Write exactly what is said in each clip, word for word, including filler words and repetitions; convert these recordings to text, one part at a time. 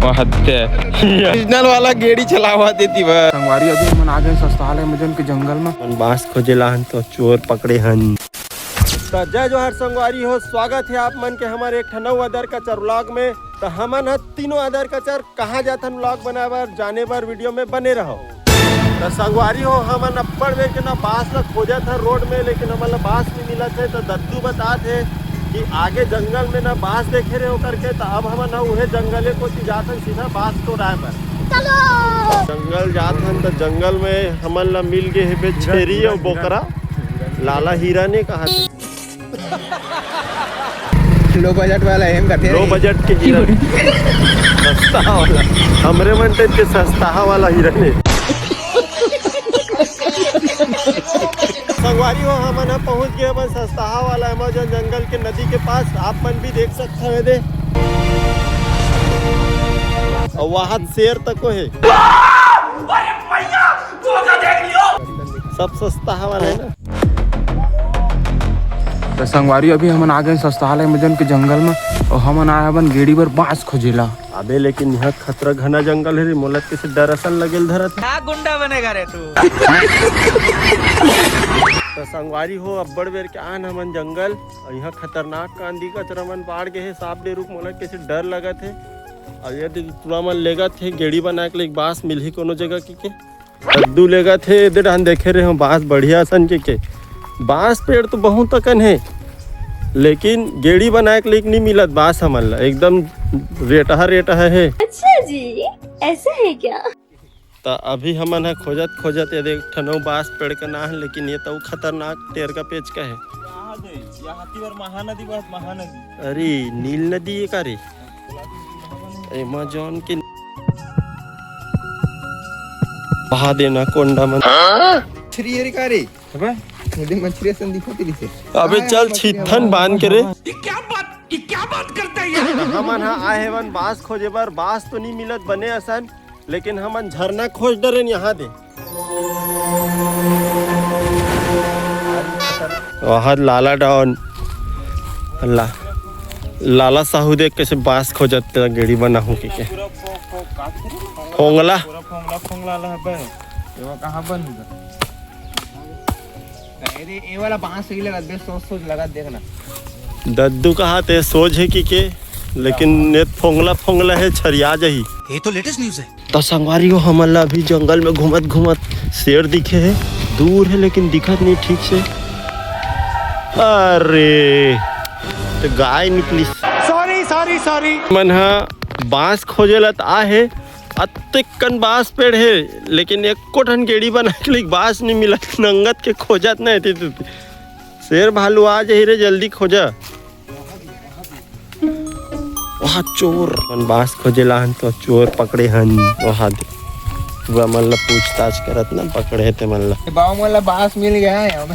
Original वाला गेड़ी चलावा देती बा। संगवारी, अभी हमन आ गए सस्ताहाल एमेजन के जंगल में। हमन बांस खोजे ला हन तो चोर पकड़े हन। त जय जोहार संगवारी हो, स्वागत हे आप मन के हमर एक ठन अउ अदर कचर व्लॉग में। त हमन ह तीनों अदर कचर कहाँ जाथन व्लॉग बनाए बर, जाने बर वीडियो में बने रहो। त संगवारी हो, हमन अब्बड़ बेर के ना बांस ला खोजत हन रोड में, लेकिन हमन ला बांस नइ मिलत हे। त दद्दू बतात हे कि आगे जंगल में ना बांस देखे रहे ओकर के, त अब हमन ह उहे जंगले कोती जाथन सीधा बांस तोड़ाए बर। जंगल जाथन त जंगल में हमन ला मिल गे हे बे छेरी अउ बोकरा। लाला हिरन ए कहा थे। लो बजट वाला एम कथे लो रे। बजट के हिरन। सस्ता वाला। हमरे मन टाइप के सस्ता वाला हिरन हे। संगवारी हो, हमन ह पहुंच गए अपन सस्ताहा वाला एमेजन जंगल के नदी के पास। आप मन भी देख सकते हो दे। अउ वहां शेर तको हे। सब सस्ताहा वाला हे ना। त संगवारी, अभी हमन आ गए सस्ताहाल एमेजन के जंगल में, अउ हमन आए हवन गेड़ी बर बांस खोजेला। अबे लेकिन यहाँ खतरा घना जंगल हे रे, मोला कइसे डर असन लगेल धरत हे। का गुंडा बनेगा रे तू? त संगवारी हो, अब्बड़ बेर के आन हमन जंगल, अउ यहाँ खतरनाक कांदी कचरा मन बाढ़ गे हे, सांप डेरूक मोला कइसे डर लगत हे। अउ ये देख, टुरा मन लेगत हे, गेड़ी बनाए के लिए एक बांस मिलही कोनो जगह की के। कद्दू लेगत हे, एदे डाहन देखे रहे हो, बांस बढ़िया असन के, के। बांस पेड़ तो बहुत अकन हे, लेकिन गेड़ी बनाए के लिए नहीं मिलत बांस हमन ला, एकदम रेटहा रेटहा हे। अच्छा जी, ऐसा है क्या? त अभी हमन ह खोजत खोजत ये देख ठनो बांस पेड़ के ना हे, लेकिन ये तो खतरनाक टेर का पेच का हे। यहाँ दे, यहाँ ती बार महानदी बहत, महानदी। अरे नील नदी ये का रे? एमेजन के बहा देना कोंडा मन। मछरी ये का रे? अबे? मुझे मछरी असन दिखत रहिसे। अबे हाँ, चल मछरी छिथन हमारा बांध के रे। ये क्या बात, ये क्या बात करता है यार? हमन ह आए हेवन बांस खोजे बर, बांस तो नहीं मिलत बने असन, लेकिन हमन झरना खोज डरेन यहाँ दे। वहाँ लाला डॉन, ला, लाला साहू देख कैसे बांस खोजत तेरा गेड़ी बना हूँ के, के। फोंगला। पूरा फोंगला, फोंगला ला हबे। ये वो कहाँ बन गया? अरे, ये वाला बांस सही लगा दे, सोच, सोच लगा देखना। दद्दू कहा ते सोच है कि के, लेकिन ने फोंगला, फोंगला है, छरिया जाही। ये तो लेटेस्ट न्यूज़ है। त संगवारी हो, हमन ला अभी जंगल में घूमत घूमत शेर दिखे हे, दूर हे लेकिन दिखत नहीं ठीक से। अरे, त गाय निकली। Sorry, sorry, sorry. मन ह बांस खोजे ला त आ हे, अतेक कन बांस पेड़ हे, लेकिन एको ठन गेड़ी बना के लिए बांस नहीं मिलत। नंगत के खोजत नहीं थी तू। शेर भालू आ जाही रे, जल्दी खोजा। वहाँ चोर मन बांस खोजे ला हन तो चोर पकड़े हन। वहाँ दे। वो मन ला पूछताछ करत ना, पकड़े हे ते मन ला। ए बाबू, मोला बांस मिल गया है।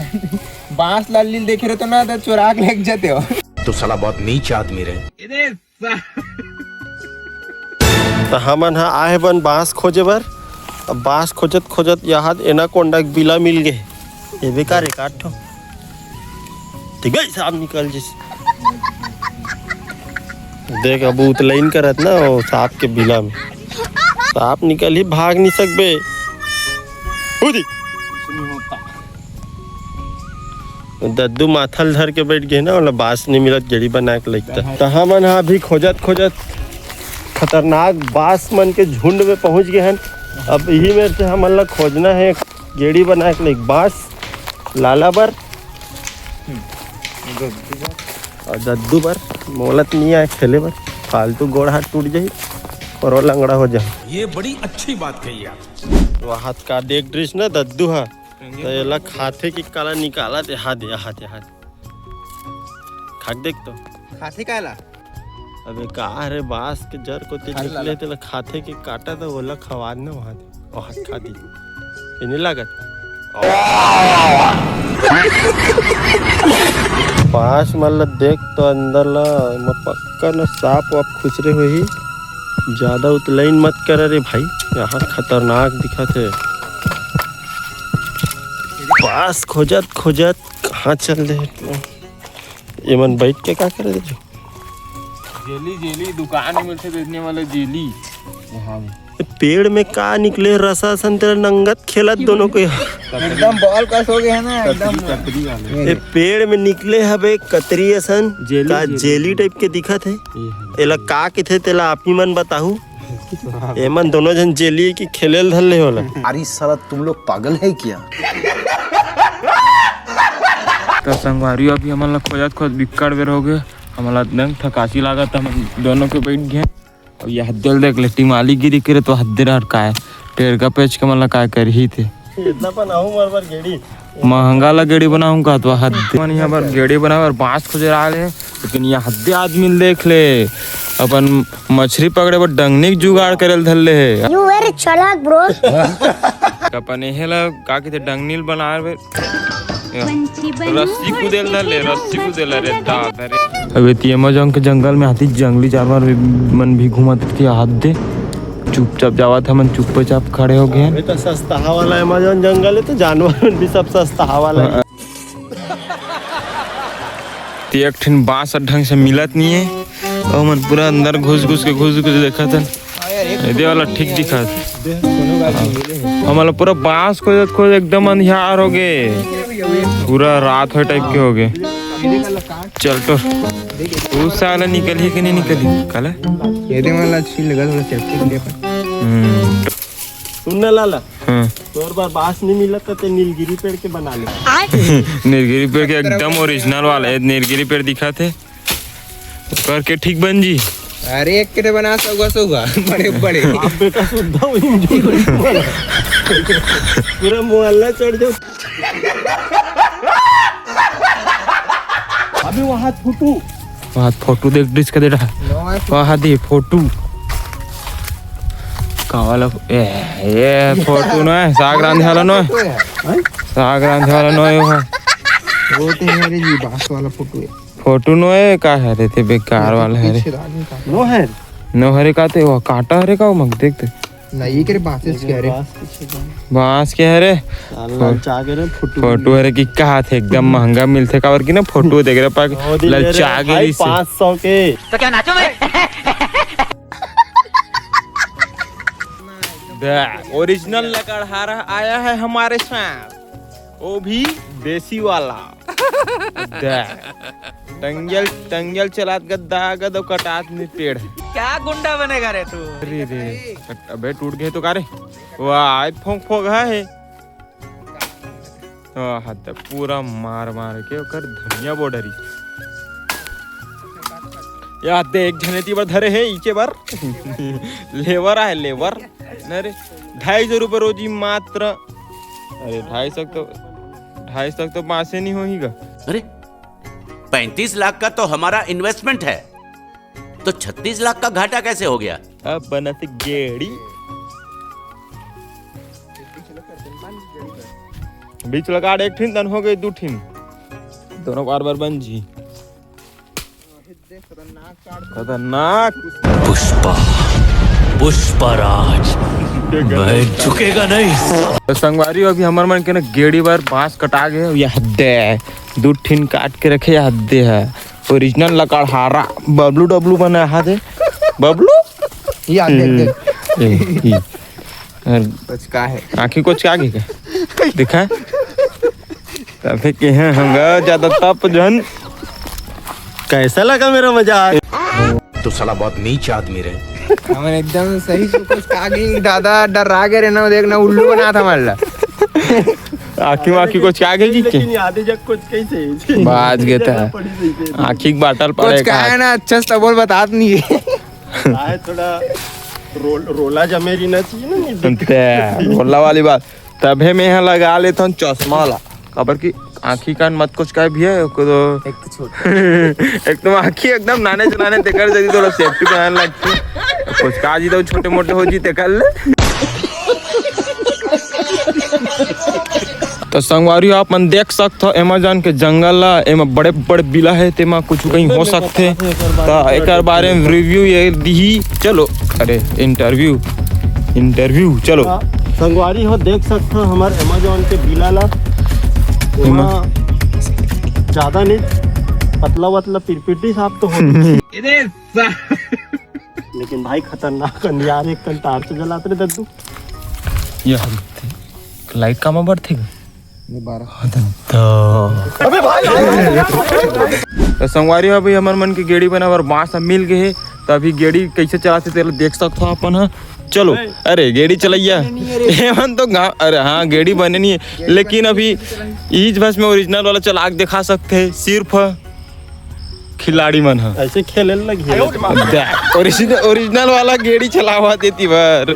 बांस ला लील देखे रहे तो ना, तो चोरा के लेके जाते हो। तो साला बहुत नीच आदमी रहे। त हमन ह आए बन बांस खोजे बर। अब बांस खोजत खोजत यहाँ एनाकोंडा के बिला मिल गे। ये बेकार एक आठ ठो। ठीक है, सांप निकल जिस। देख, अब उतलैन करत ना, वो सांप के बिला में। सांप निकल ही, भाग नहीं सकबे। उदी। दद्दू माथल धर के बैठ गए ना, ओला बांस नहीं मिलत, गेड़ी बना के लइक त। त हमन ह अभी खोजत खोजत खतरनाक बांस मन के झुंड में पहुंच गए हन। अब यही मेर से हमन ला खोजना है गेड़ी बना के लइक बांस लाला बर। और दद्दू बर। मोलत नहीं आए खेले बर, फालतू गोड़ हाथ टूट जाही और वो लंगड़ा हो जाए। ये बड़ी अच्छी बात कही आप। वो हाथ का देख दृश्य ना दद्दू हा। त एला खाथे कि काला निकालत हे, हाथ दे, हाथ दे, हाथ। खा के देख तो। खाथे काला? अबे का रे, बांस के जर कोती खाए निकले ला। तेला खाथे कि काटा त ओला खवा न वहां दे। ओ हाथ खा दी। ये नहीं लागत? बांस मन ल देख तो अंदर ला, एमा पक्का न सांप वाप खुसरे होही। ज्यादा उतलैन मत कर रे भाई, यहाँ खतरनाक दिखत हे। बांस खोजत खोजत कहाँ चल दे? ये मन बैठ के का करे दे? जेली, जेली, दुकान में मिलथे बेचने वाला जेली। ए, पेड़ में का निकले रसा असन, तेला नंगत खेलत दोनों को यहाँ। एकदम बॉल कस हो गया ना, एकदम। ए, पेड़ में निकले हवे कतरी असन, जेली, का जेली। जेली टाइप के दिखत हे। एला का किथे, तेला आप ही मन बताहू। एमन दोनों झन जेली के खेले ल धर ले होला। अरे साला, तुम लोग पागल है क्या? तो संगवारी, अभी हमन ला खोजत खोजत बिक्कट बेर हो गए। हमन ला एकदम थकासी लागत, हमन दोनों के बैठ गए। अब ये हद्दे ल देख ले, टिमाली गिरी करे तो हद्दे रहर काय, टेरका पेच के मन ला काय करही थे। इतना पन आहू मोर बर गेड़ी। महंगा ला गेड़ी बनाऊं का तो हद्दे। मन यहाँ पर गेड़ी बनाए बर बांस खोजे रहा ले, लेकिन यहाँ हद्दे आदमी ल देख ले, अपन मछरी पकड़े बर डंगनी के जुगाड़ करे ल धर ले हे। You very चालाक, bro। अपन एहे ला का कहिथे, डंगनी ल बनाए बर रस्सी कूदे ल धर ले, रस्सी कूदे ल रे दादा रे। अब एती Amazon के जंगल में आती जंगली जानवर भी, मन भी घूमत रहती, हाथ दे। चुपचाप जावत हमन, चुपचाप खड़े हो गए। अबे तो सस्ता वाला Amazon जंगल है, तो जानवर मन भी सब सस्ता वाला है। हाँ। ते एक ठिन बांस ह ढंग से मिलत नहीं है, अउ मन पूरा अंदर घुस घुस के, घुस घुस के देखत हन। ए दे वाला ठीक दिखत। हमला पूरा बांस खोजत खोजत एकदम अंधियार हो गे, पूरा रात होए टाइप के हो गे। चल तो, उ साला निकलही कि नहीं निकलही, काला? ये दे वाला अच्छी लगा, थोड़ा safety के लिए। हम्म। सुन ना लाला, हाँ। तोर बर बांस नहीं मिलत, त ते नीलगिरी पेड़ के बना ले। नीलगिरी पेड़ के एकदम original वाला है, नीलगिरी पेड़ दिखत हे, करके ठीक बन जी। अरे, एक के बना सौगा, सौगा, बड़े, बड़े। आप बेटा सुद्धा वही पूरा मोहल्ला चढ़ जाओ। अभी वहाँ फुटू। वहाँ फोटो देख, डिस्क दे रहा। वहाँ दे फोटो। का वाला? ए, ए, फोटो नोहे, साग रांधे वाला नोहे। हैं? साग रांधे वाला नोहे वो। वो तो है रे जी, बांस वाला फोटो है। फोटो नोहे, का हरे ते बेकार वाला हरे। पीछे रानी का। नो है। नो हरे का ते, वो कांटा हरे का, वो मग देख ते। नहीं, ये करे बांस के हरे। बांस के हरे। ललचा के रे फोटो। फोटो हरे कि कहा थे, एकदम महंगा मिलथे, काबर कि ना फोटो देख रहे पाक ओ, दे रे ललचा के भाई, रिसे। पाँच सौ के। तो क्या नाचो मैं? द original लकड़हारा आया है हमारे साथ, वो भी देसी वाला। द टंगियल, टंगियल चलात गद्दा गद कटात नहीं पेड़। क्या गुंडा बनेगा रे तू? अरे रे, अबे टूट गए तो का रे? वाह, फोंक फोंक है। आहा, त पूरा मार मार के ओकर धनिया बो डरी। या दे, एक झने ती बर धरे हे, इके बर। लेबर आए, लेबर। न रे, ढाई सौ रुपये रोजी मात्र। अरे, ढाई सौ तो, ढाई सौ तो बांसे नहीं होही गा। अरे, पैंतीस लाख का तो हमारा इन्वेस्टमेंट है, तो छत्तीस लाख का घाटा कैसे हो गया? अब बनत गेड़ी। बीच लगा एक ठिन, तन हो गई दू ठिन। दोनों बार बार बन जी। खतरनाक। पुष्पा, पुष्पा राज, मैं झुकेगा नहीं। तो संगवारी, अभी हमर मन के ना गेड़ी बर बांस कटा गए, ये हद्दे है। दू ठिन काट के रखे, ये हद्दे है। Original लकड़हारा, बबलू डबलू बना हाथे। बबलू? ये आ, देख, देख। ए, ई। और बस का है? आँखी कोचका गे का? दिखा। तबे के हैं हम गा ज्यादा तप जन। कैसा लगा मेरा मजाक? तो साला बहुत नीच आदमी रे। हमन एकदम सही से कोचका गे, दादा डर्रा गे रे ना, देख ना उल्लू बना था हमारे ला। आँखी वाँखी कोचका गे कि के? लेकिन याद है जब कोचका ही सही। बाज गे था। पड़ी सही से। आँखी के बाटल पड़े कोचका का? है ना, अच्छा से बोल, बतात नहीं है। काहे थोड़ा रोल-, रोला जमे रहिना चाहिए ना, नहीं दिक्कत। ते, रोला वाली बात। तभे में यहाँ लगा लेथन चश्मा ला, काबर कि आँखी कान मत कोचकाय भैया, एको तो एक तो छोटा। एक तो आँखी एकदम नाने से नाने, तेकर जल्दी थोड़ा safety बनाने लगती। कोचका जी तो छोटे मोटे हो जी, तेकर ले। तो संगवारी, आप मन देख सकत हो Amazon के जंगल ला, एमा बड़े बड़े बिला है, तेमा कुछ कहीं हो सकथे। त एकर बारे में review ये दिही। चलो, अरे, interview, interview, चलो। हाँ, संगवारी हो, देख सकत हो हमर Amazon के बिला ला। एमा एमा ज्यादा नहीं, पतला वतला पिरपिटी साफ तो हो। लेकिन भाई, खतरनाक अंधियार, एक कन टार्च जलात रे दद्दू। ये लाइट कामा बरथे? ये बारह। तो संगवारी हो, अभी हमर मन के गेड़ी बनाए बर बांस ह मिल गे हे। तो अभी गेड़ी कैसे चलाथे, तेला देख सकथो अपन ह। चलो। अरे, गेड़ी चलैया, एमन तो गाँव, अरे हाँ, गेड़ी बने नहीं है, लेकिन अभी इस बस में ओरिजिनल वाला चला के दिखा सकथे सिर्फ खिलाड़ी मन ह। ऐसे खेले लगी है। ओरिजिनल, ओरिजिनल वाला गेड़ी चलावा देती बर।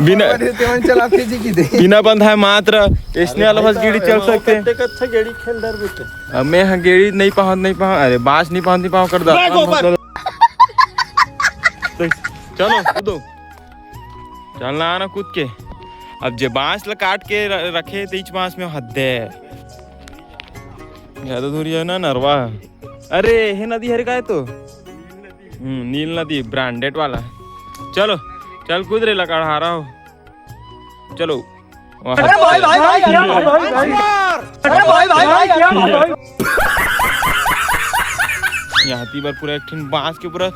बिना, अरे, तेमन चलाथे जी की दे। बिना बंधाए मात्र इसने वाला बस गेड़ी चल सकथे। कत्थे कत्थे गेड़ी खेल डर बेटे। अब मैं ह गेड़ी नहीं पहुंच, नहीं पहुंच, अरे, बांस नहीं पहुंच, नहीं पहुंच कर दा। चलो, कूदो। चल ना, आना कूद के। अब जे बांस ल काट के र-, रखे, तेईच बांस में हद दे। ज्यादा दूरी है ना, नरवा। अरे, हे नदी हरे काय तो? हम्म, नील नदी, ब्रांडेड वाला। चलो, चल कूद रे, लकड़हारा हो। चलो। वाह। अरे भाई, भाई, भाई, क्या भाई, भाई, भाई? अरे भाई, भाई, भाई, क्या भाई? यहाँ ती बार पूरा एक ठिन बांस के पूरा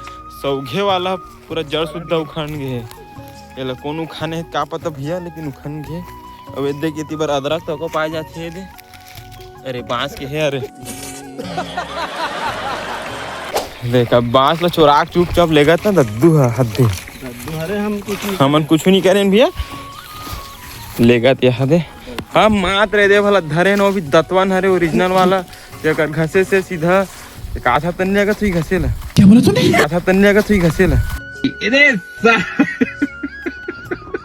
सौघे वाला पूरा जड़ सुद्धा उखड़ गे हे। एला कोन उखाने हे का पता भैया, लेकिन उखड़ गे। अब ए देख, एती बर अदरक तको पाए जाथे, ए दे। अरे, बांस के हे, अरे। देख, अब बांस ला चोरा के चुपचाप लेगत ना दद्दू ह, हद दे। दद्दू, अरे, हम कुछ नहीं हमन कुछ नहीं करेन भैया, लेगत ये हद दे। हम मात्र दे भला धरे न, वो भी दतवन हरे, ओरिजिनल वाला। जेकर घसे से सीधा एक आधा तन लेगत हुई घसे ला। क्या बोला तूने? आधा तन लेगत हुई घसे ला।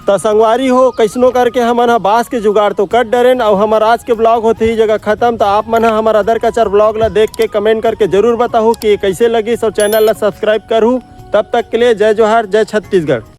त संगवारी हो, कैसनो करके हमन ह बांस के जुगाड़ तो कर डरेन, अउ हमर आज के ब्लॉग होथे ही जगह खत्म। त आप मन ह हमर अदर कचर ब्लॉग ला देख के कमेंट करके जरूर बताहू कि ये कैसे लगिस, अउ चैनल ला सब्सक्राइब करहू। तब तक के लिए जय जोहार, जय छत्तीसगढ़।